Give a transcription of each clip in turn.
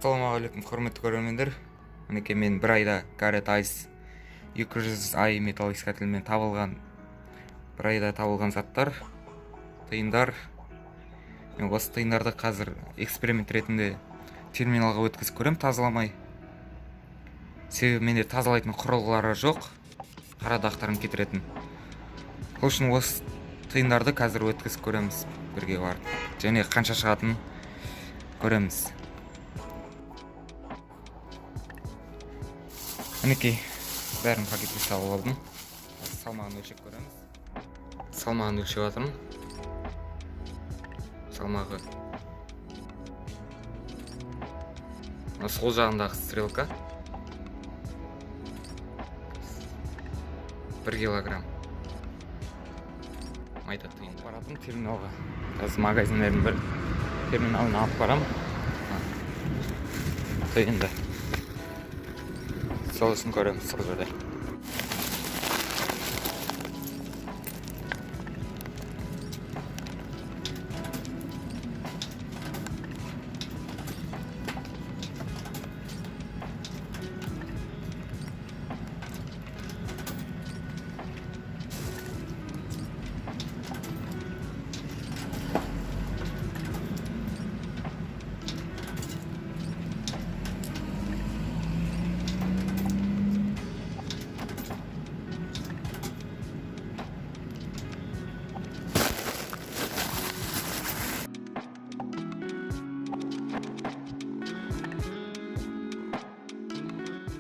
Ассалаумағалейкум, құрметті көрермендер. Мінекей мен бір айда Garrett Ice 200 ай металлоискательмен табылған, бір айда табылған заттар, тиындар. Мен осы тиындарды қазір эксперимент ретінде терминалға өткізіп көремін, тазаламай. Себебі менде тазалайтын құрылғылары жоқ, қара дақтарын кетіретін. Сол үшін осы тиындарды қазір өткізіп көреміз бірге барып. Және қанша шығатынын көреміз. Мінекей, бәрін пакетке салып алдым. Салмағын өлшеп көреміз. Салмағын өлшеп жатырмын. Салмағы мына сол жағындағы стрелка 1 килограмм. Майда тиын. Баратым терминалға. Қазір магазиндердің бір терминалына алып барамын. Тиынды. Сол үшін көреміз сол жерде.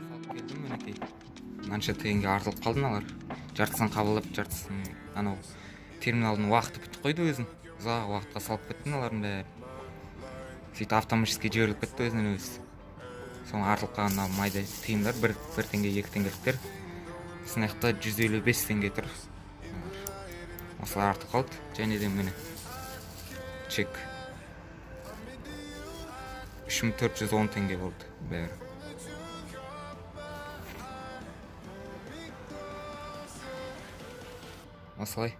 Салып келдім, мінекей. Мынанша тиынге артылып қалды мыналар. Жартысын қабылдап, жартысын анау терминалдың уақыты бітіп қойды өзін. Ұзақ уақытқа салып кетті мыналардың бәрі. Сөйтіп автоматически жіберіліп кетті өзінен өзі. Соның артылып қалған мына майда тиындар бір теңге, 2 теңгеліктер. Сосын жақта 155 теңге тұр. Осылар артып қалды. Және де міне чек 3410 теңге болды бәрі. Осылай.